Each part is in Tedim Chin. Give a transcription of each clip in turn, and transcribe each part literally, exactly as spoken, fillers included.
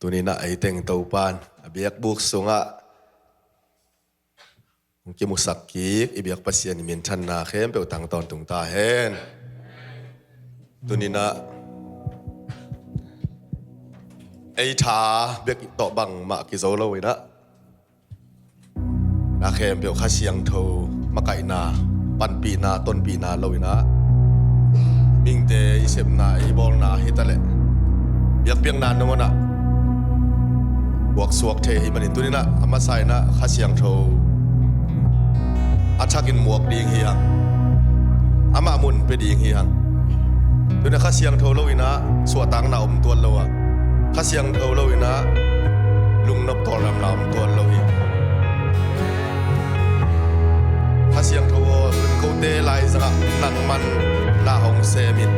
Tuni-in ah ei teng Topa'n a biakbuk sungah hong kimusak kik i biak Pasian i minthanna khempeuh tang tawntung ta hen. Tuni-in ah ei tha bek tawh bangmah kizo lo-in ah, na khempeuh Kha Siangtho makaihna, panpihna, tonpihna lo-in ah, mihingte i sepna, i bawlna hi ta leh biakpiakna nangawn ah puaksuak thei ahih manin, tuni-in ah a masa-in ah Kha Siangtho a thakin muak ding hi hang. Amah mun pia ding hi hang. Tuni-in ah Kha Siangtho lo-in ah suahtakna om tuan lo a, Kha Siangtho lo-in ah lungnop tawlngamna om tuan lo hi. Kha Siangtho aw, tun kote laizangah nangman na hong sem in,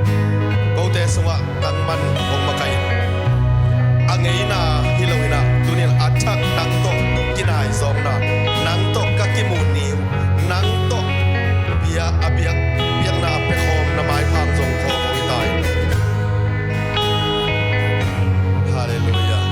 kote sungah nangman hong makaih in, a ngeina hi lo-in ah, tuni-in a thak nang tawh kinaizawkna, nang tawh ka kimuh ni uh, nang tawh bia a biak, biakna a pia khawm na maipha hong zong khawm hi ta in. Halleluiah.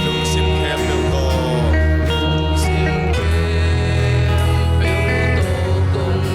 Lungsim khempeuh tawh, lungsim khempeuh tawh kong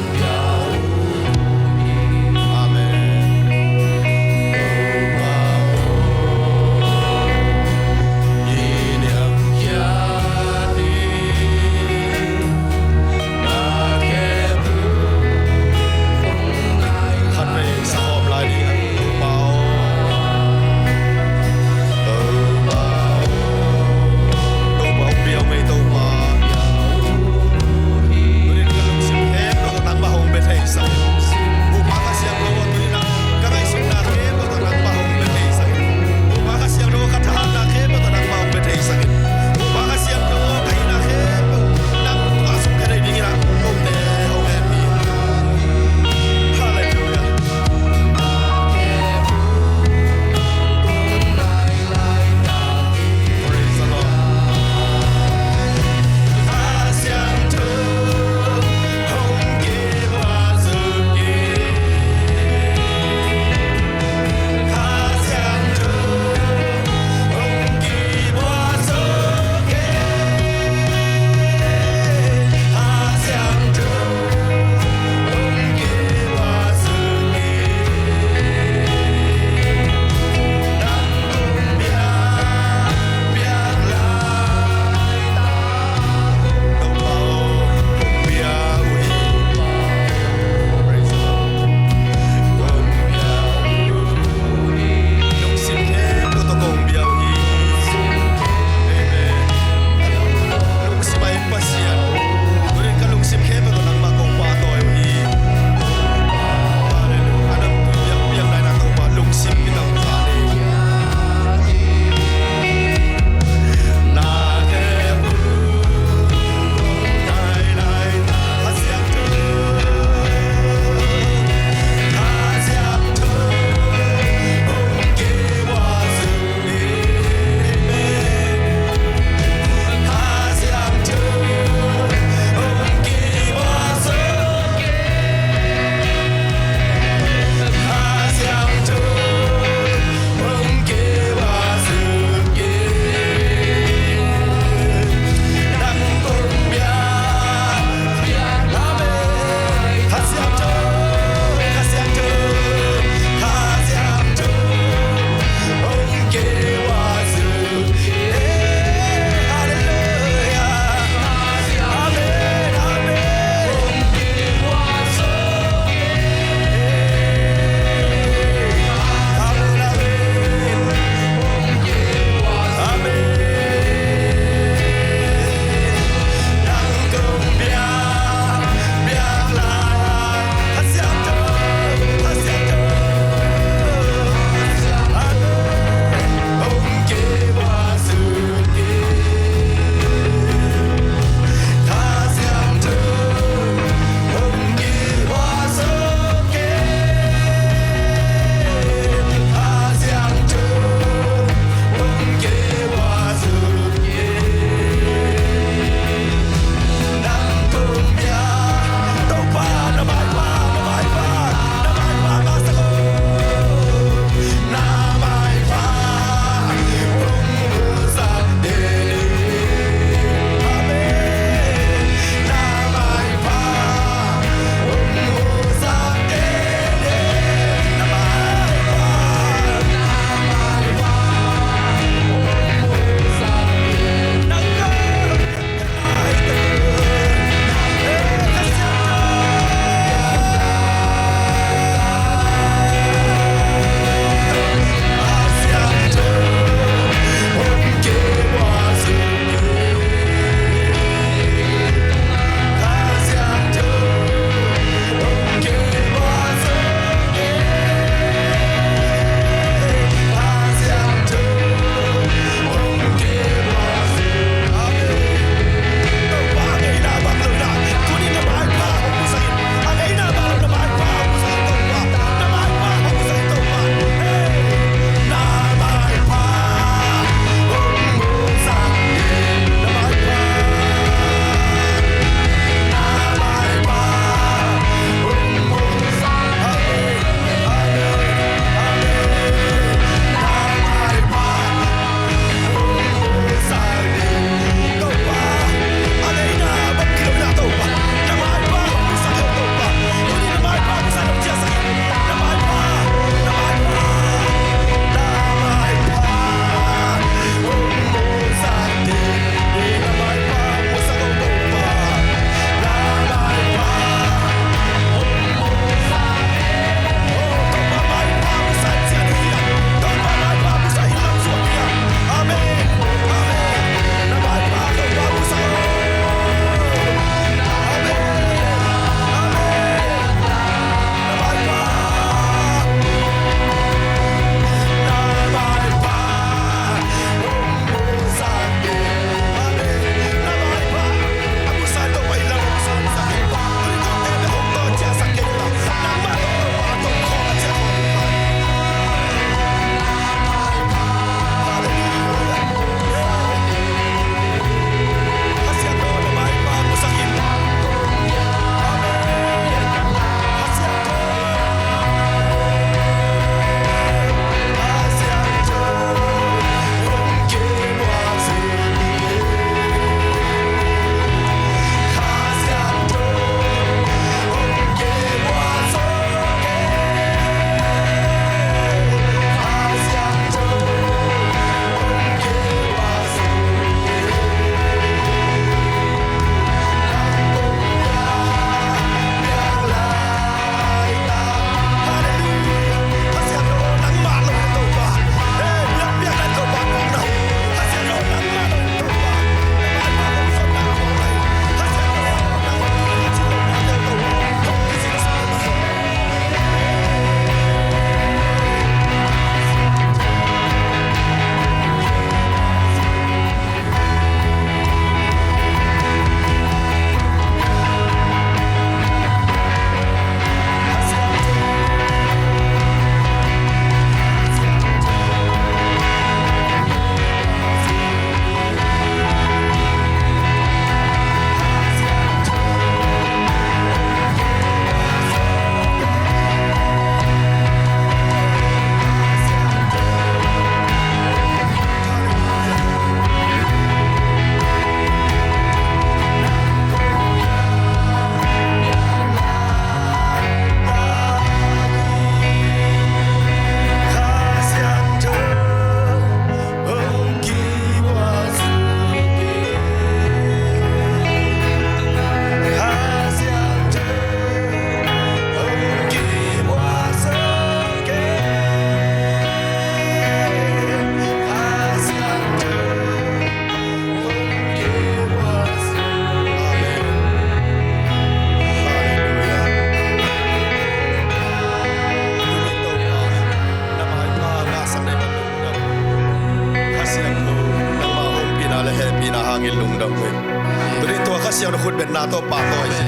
Tuni tua Kha Siangtho khut betna tawh pahtawi hi.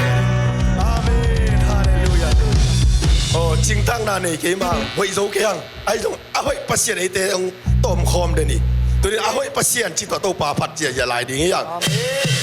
Amen. Halleluiah. Aw, cingthakna nei kei mah, hoih zo kei hang. Ahi zong a hoih Pasian eite hong tawmkhawm den hi. Tuni a hoih Pasian cih tawh Topa phat ziahziah lai ding hi hang. Amen.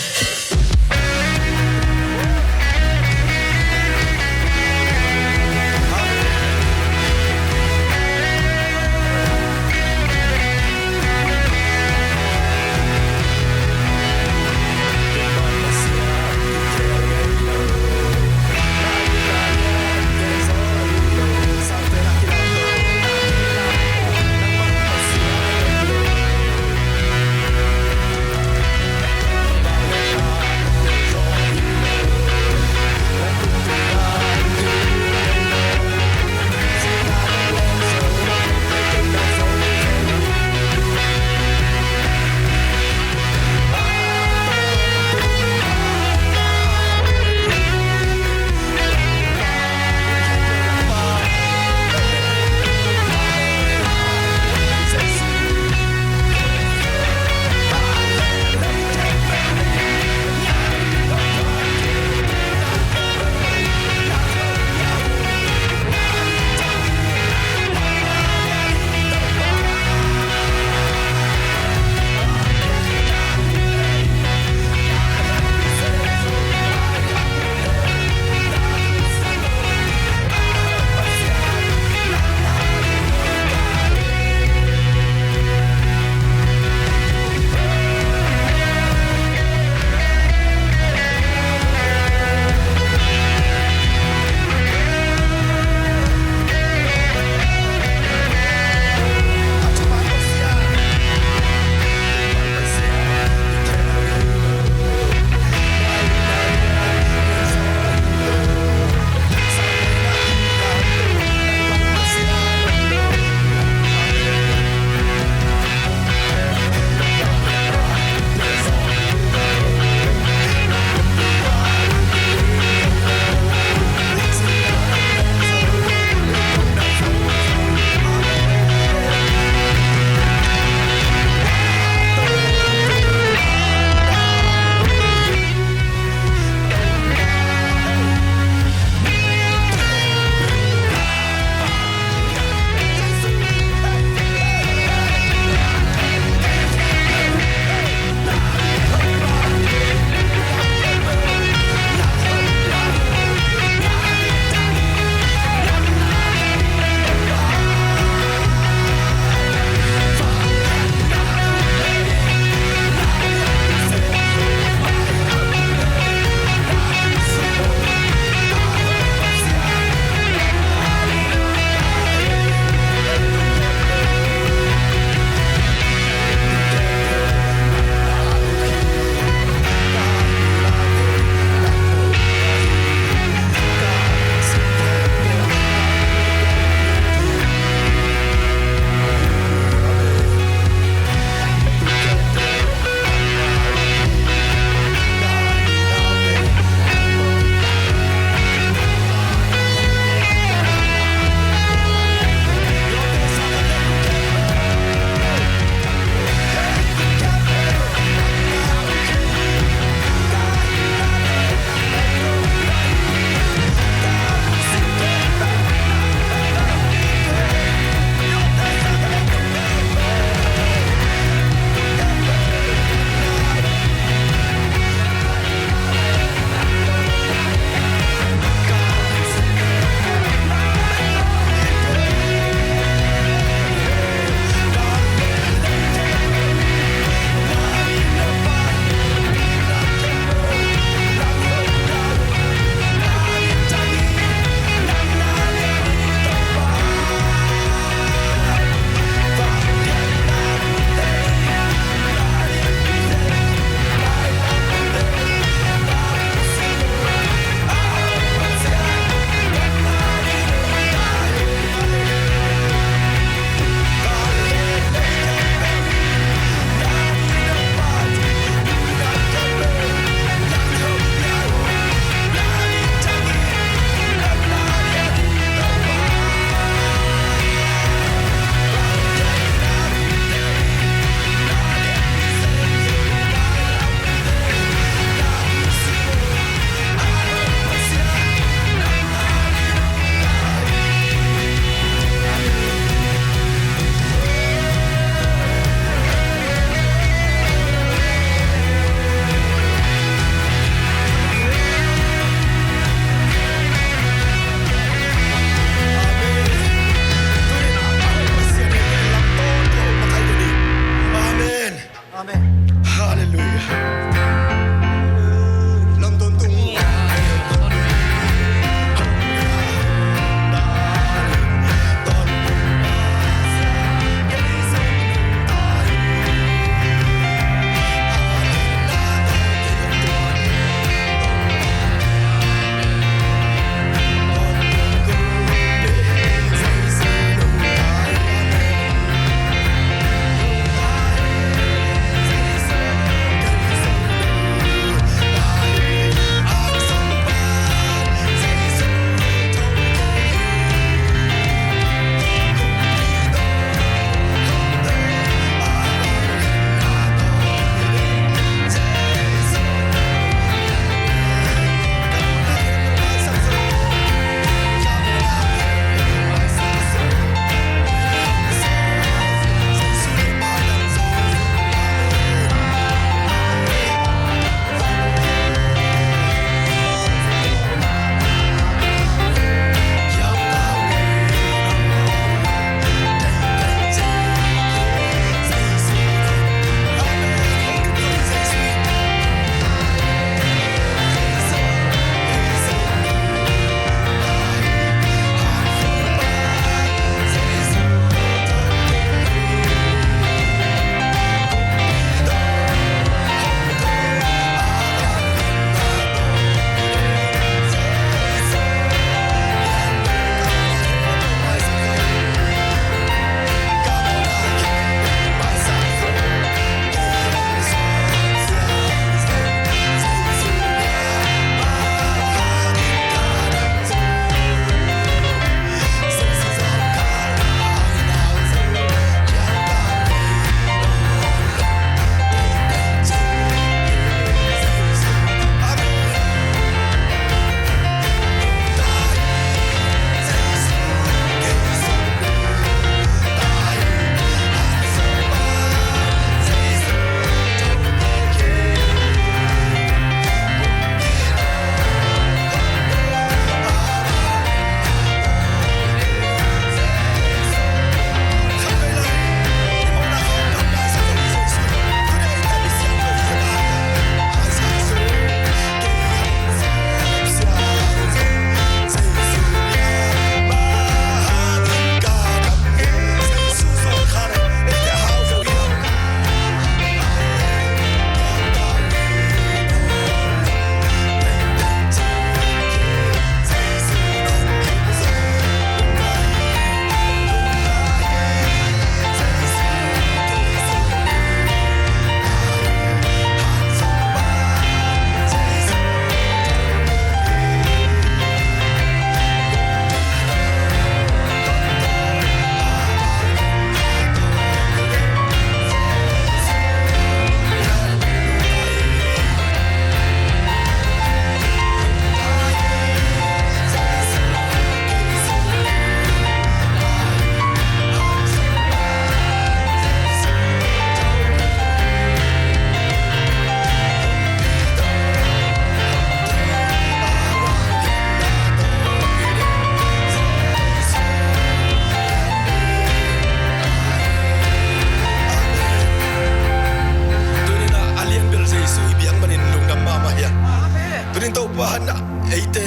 Nin Topa hanah eite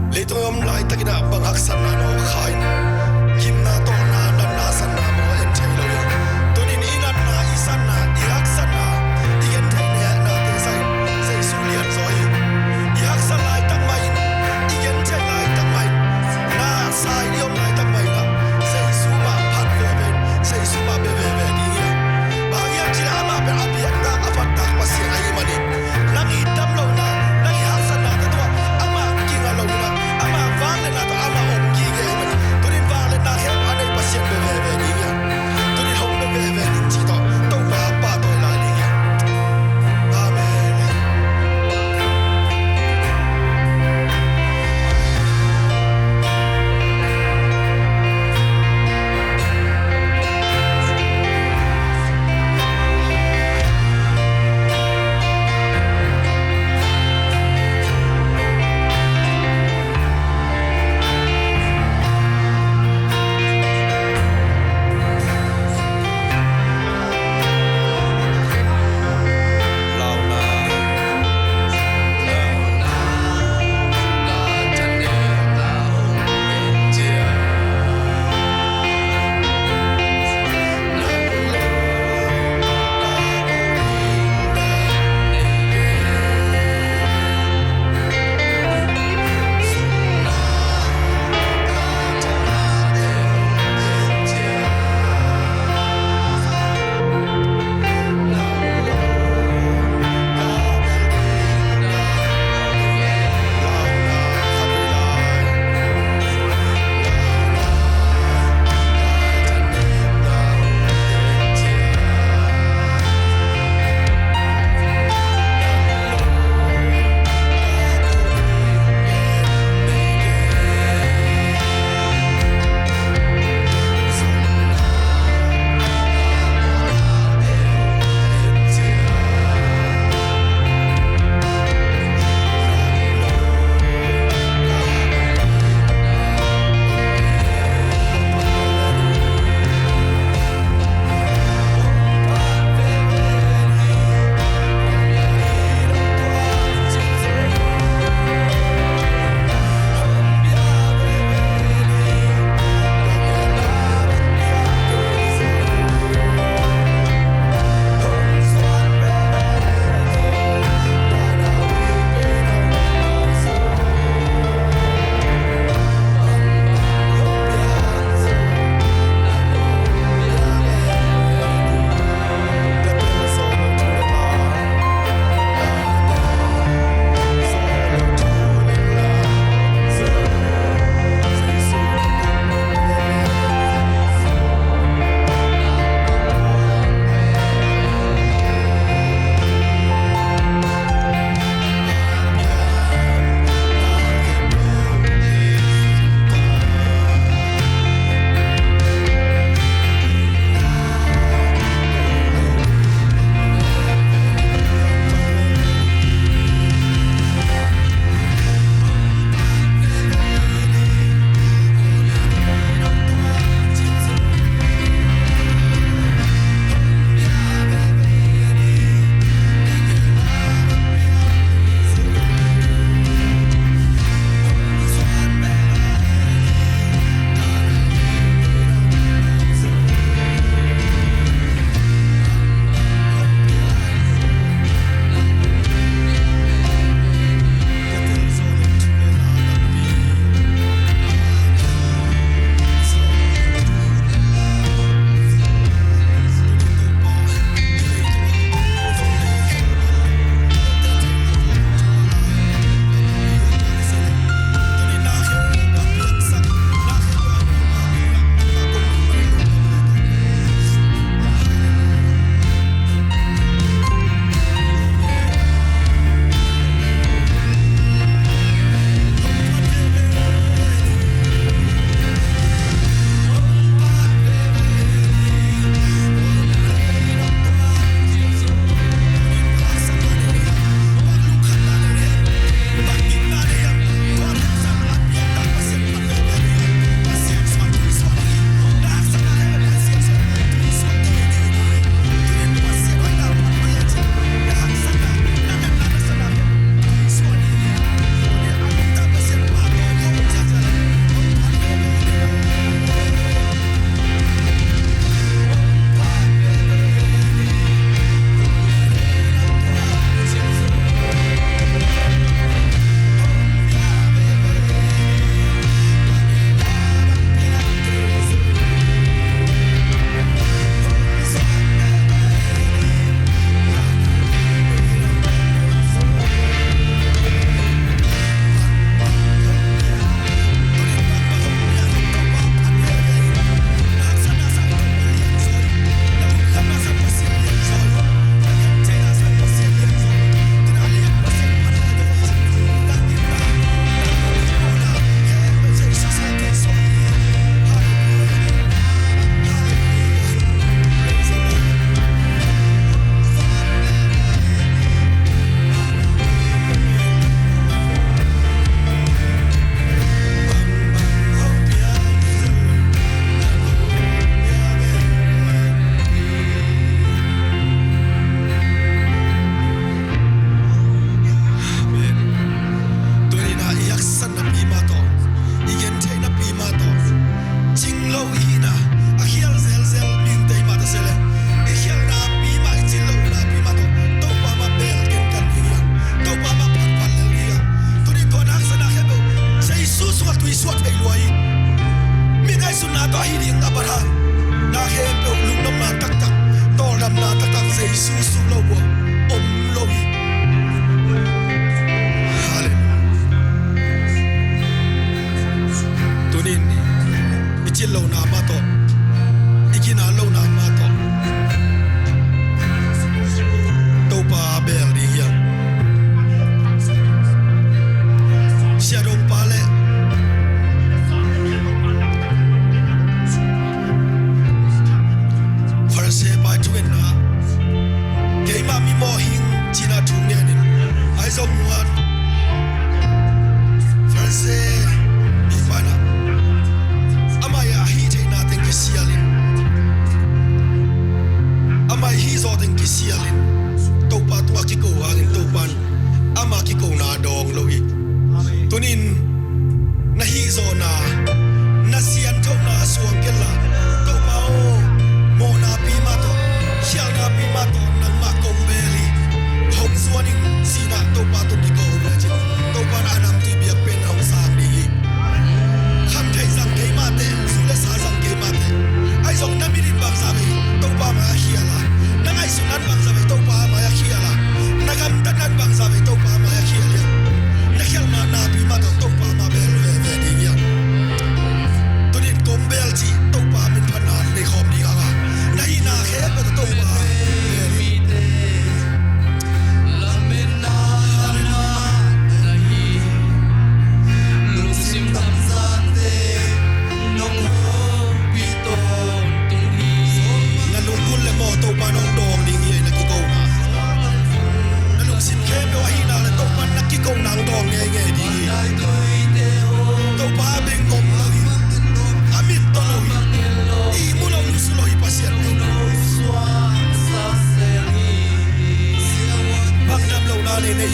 leitung i om laitakin ah bang haksatna maw kha in, gimna tawlna natna sanna maw en thei lo hi. Tunin i natna i sanna i haksatna i gen thei nehnate sa in Jesu lian zaw hi. I haksat laitak mah in, i gen thei laitak mah in, na sa in i om laitak mah in ah Jesu mah phat veve in, Jesu mah be veve ding hi. Bang hiam cih leh amah pen a biaktak a phattak Pasian ahih manin nang i dam lohna, nang i haksatna tawh amah kinga lo in ah, amah vangliatna tawh amah om gige ahih manin tunin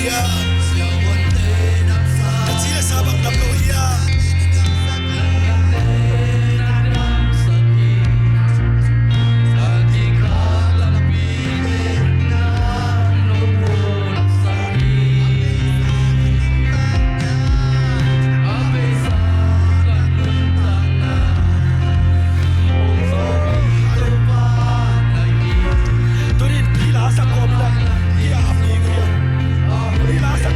Ka ci le sa bang dam lo hi a. Tunin hih la sak kawm in ah, hih a ap ding uh hi a. Hih la sak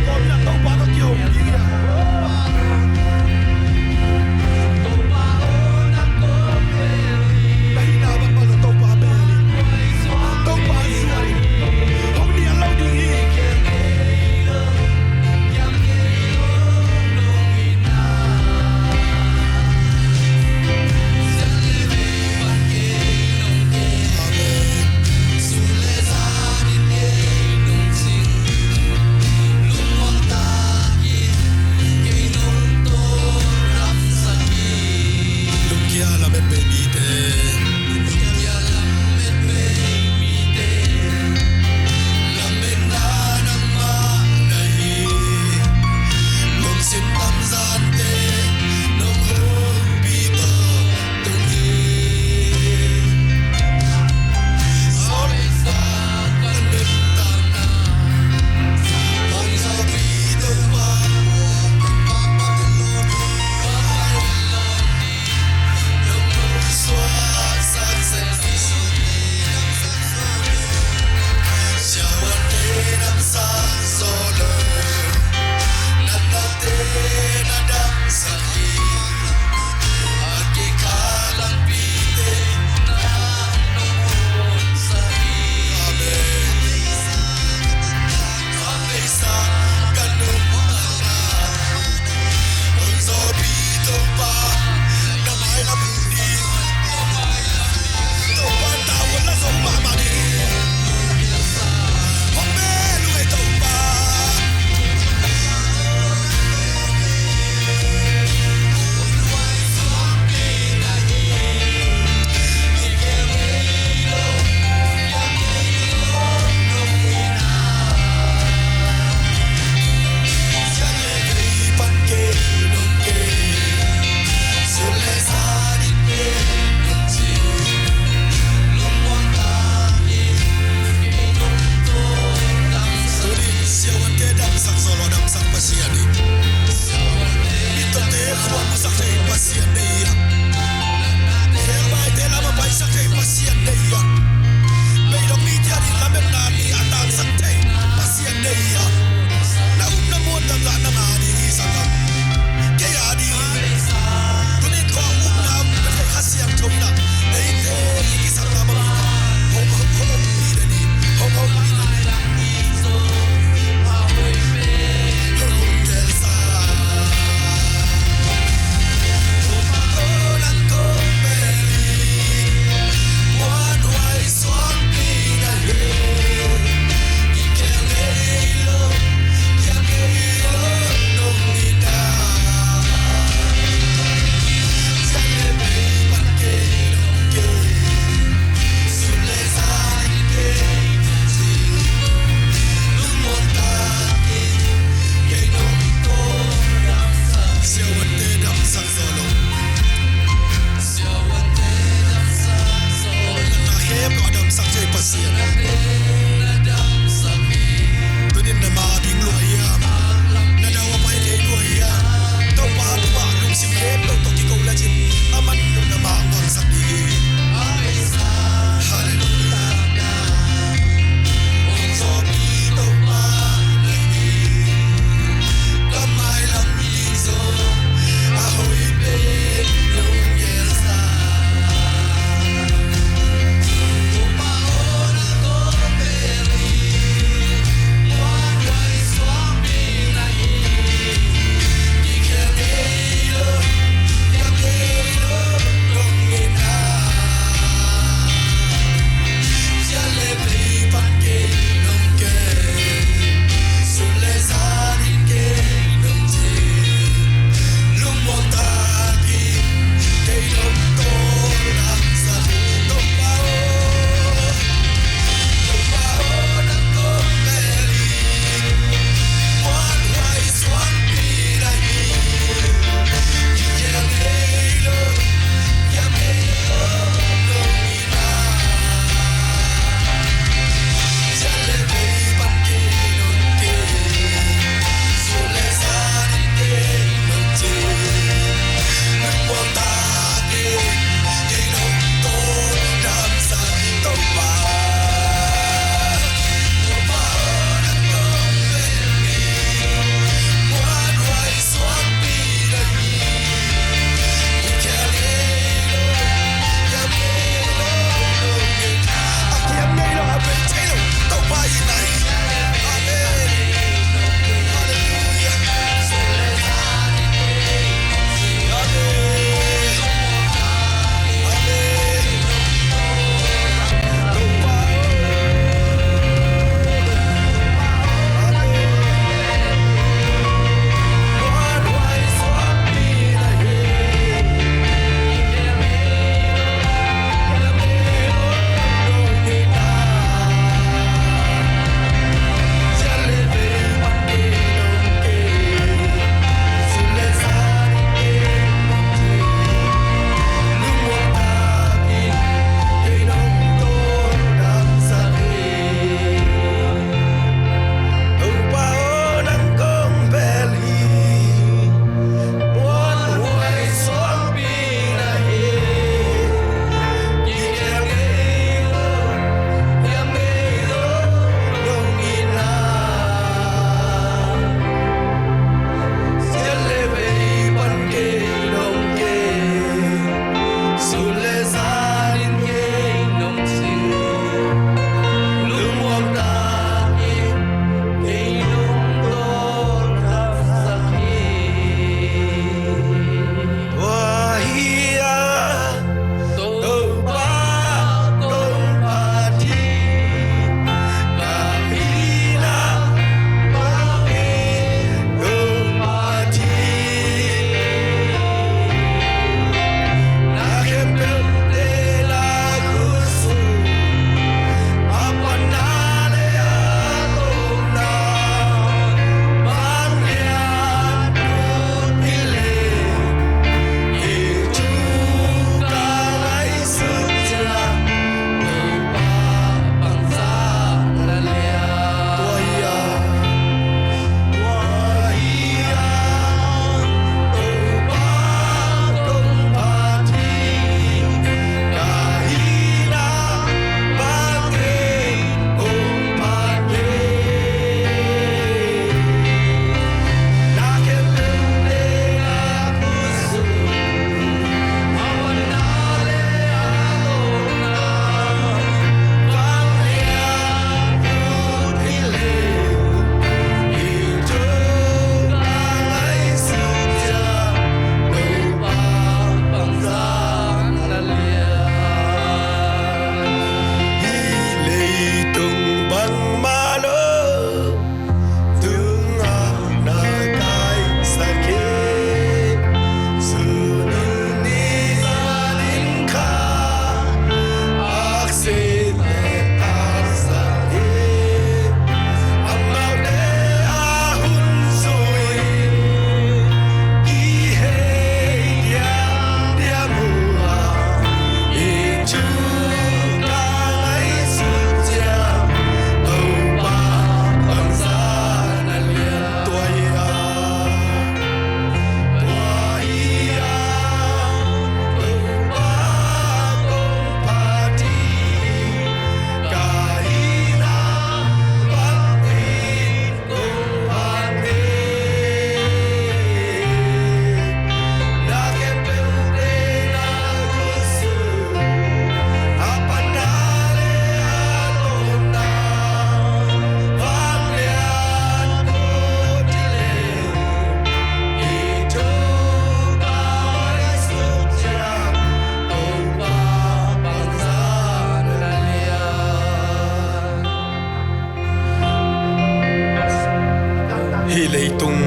Hih leitung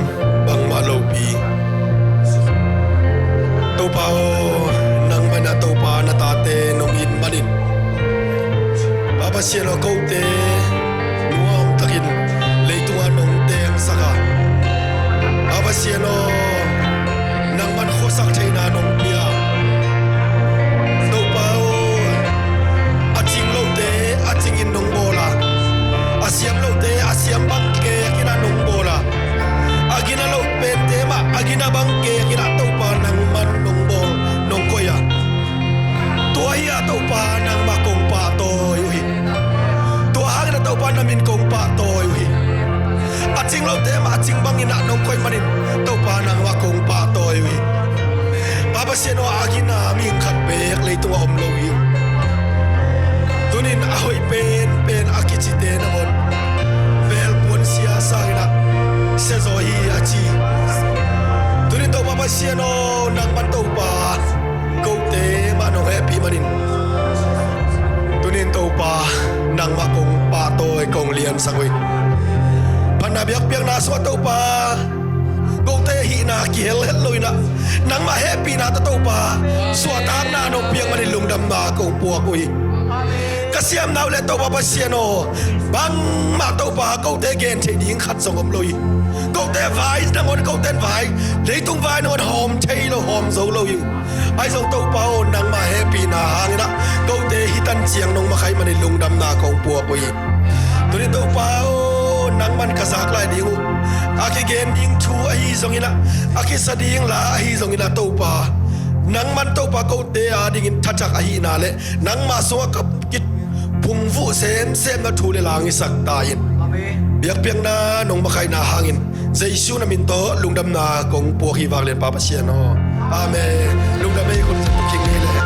bangmah lopi. Topa aw, nangmah in ah Topa na tate nong it manin, Pa Pasian aw, kote nuamtakin leitungah nong tengsak a, Pa Pasian aw, nangman khuasak theihna nong pia. Topa aw, a cing lote a cingin nong bawl a, a siam lote a siam bang kekin ah nong bawl a, a gina lo pente mah a gina bang kekin ah Topa nangman nong bawl nong koih a, tua hi a Topa nangmah kong pahtawi uh hi. Tua hangin ah Topa na min kong pahtawi uh hi. A cing lote mah a cing bangin ah nong koih manin Topa nangmah kong pahtawi uh hi. Pa Pasian aw, a gina mihing khat beek leitungah om lo hi. Tunin a hoih penpen a kicite nangawn belpuan sia sangin ah siazaw hi a ci. Tunin Topa Pasian aw, nangman Topa kote mah nong hehpih manin, tunin Topa nangmah kong pahtawi, kong liansak uh hi. Phatna biakpiakna sungah Topa kote hihna kihelhet loin ah nangmah hehpihna tawh Topa suahtakna nong piak manin lungdamna kong puak uh hi. Ka siamna uh leh Topa Pasian aw, bangmah Topa kote gen theih ding khat zong om lo hi. Kote vai nangawn, kote vai, leitung vai nangawn hawm thei lo, hawm zo lo hi. Ahi zong Topa aw, nangmah hehpihna hangin ah kote hih tan ciang nong makaih manin lungdamna kong puak uh hi. Tunin Topa aw, nangman ka zak lai ding uh, a kigen ding thu ahi zongin ah, a kisa ding la ahi zongin ah Topa, nangman Topa kote adingin thatak ahihna leh nangmah sungah ka kiphungvuh semsemna thu le la hong hisak ta in. Biakpiakna nong makaihna hangin Jesu na min tawh lungdamna kong puak hi, vanglian Pa Pasian aw. Amen. Lungdam ei, khut zet tuk kik ni le.